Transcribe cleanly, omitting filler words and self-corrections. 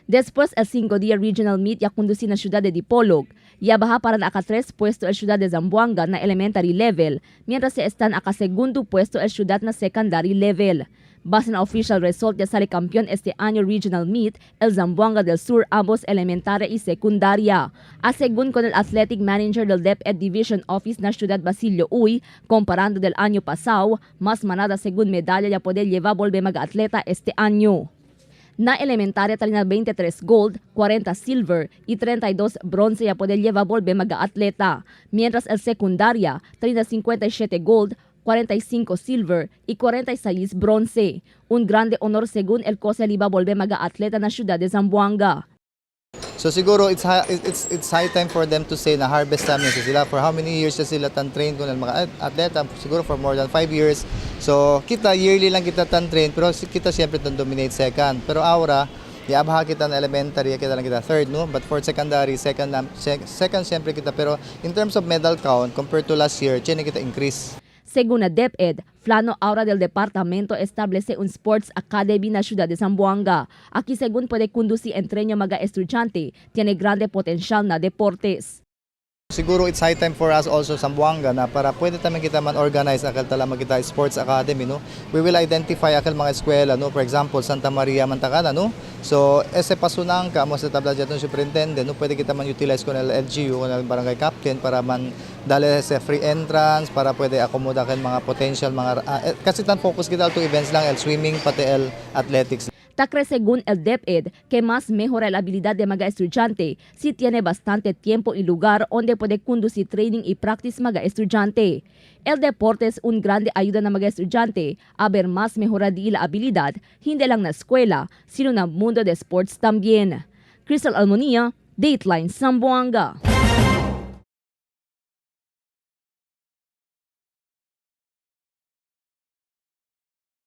Después, el 5 día regional meet ya conduci na ciudad de Dipolog. Ya baja para na aka-tres puesto el ciudad de Zamboanga na elementary level, mientras se están aka-segundo puesto el ciudad na secondary level. Base na official result, ya sale campeón este año regional meet el Zamboanga del Sur, ambos elementaria y secundaria. A según con el athletic manager del DepEd Division Office na Ciudad, Basilio Uy, comparando del año pasado, más manada según medalla ya poder llevar volver mag-atleta este año. Na elementaria talina 23 gold, 40 silver y 32 bronce ya poder llevar volver mag-atleta. Mientras el secundaria talina 57 gold, 45 silver y 46 bronce. Un grande honor según el COSE iba volver mag-atleta na ciudad de Zamboanga. So siguro it's high time for them to say na harvest time na sila. For how many years na sila tan train kun mga atleta? Siguro for more than 5 years. So kita yearly lang kita tan train, pero kita siyempre tan dominate second. Pero ahora yaabha kita na elementary, kita lang kita third, no? But for secondary, second second siyempre kita, pero in terms of medal count compared to last year, tiene kita increase. Según la DepEd, plano ahora del departamento establece un sports academy na ciudad de Zamboanga. Aquí según puede conducir entreno mga estudiante, tiene grande potencial na deportes. Siguro it's high time for us also Zamboanga na para pwede tayo kita man organize akal tala kita sports academy, no? We will identify akal mga eskwela, no? For example, Santa Maria Mantakana, no? So ese pasunang ka mo sa tabla dyan superintendent, no? Pwede kita man utilize con el LGU, con el barangay captain para man dali sa free entrance para pwede akomoda kan mga potential mga kasi tan focus kita to events lang, el swimming pati el athletics. Ta cree según el DepEd que más mejora la habilidad de mga estudiante si tiene bastante tiempo y lugar donde puede conducir training y practice mga estudiante. El deporte es un grande ayuda na mga estudiante a ver más mejora de la habilidad, hindi lang na escuela, sino na mundo de sports también. Crystal Almonia, Dateline Zamboanga.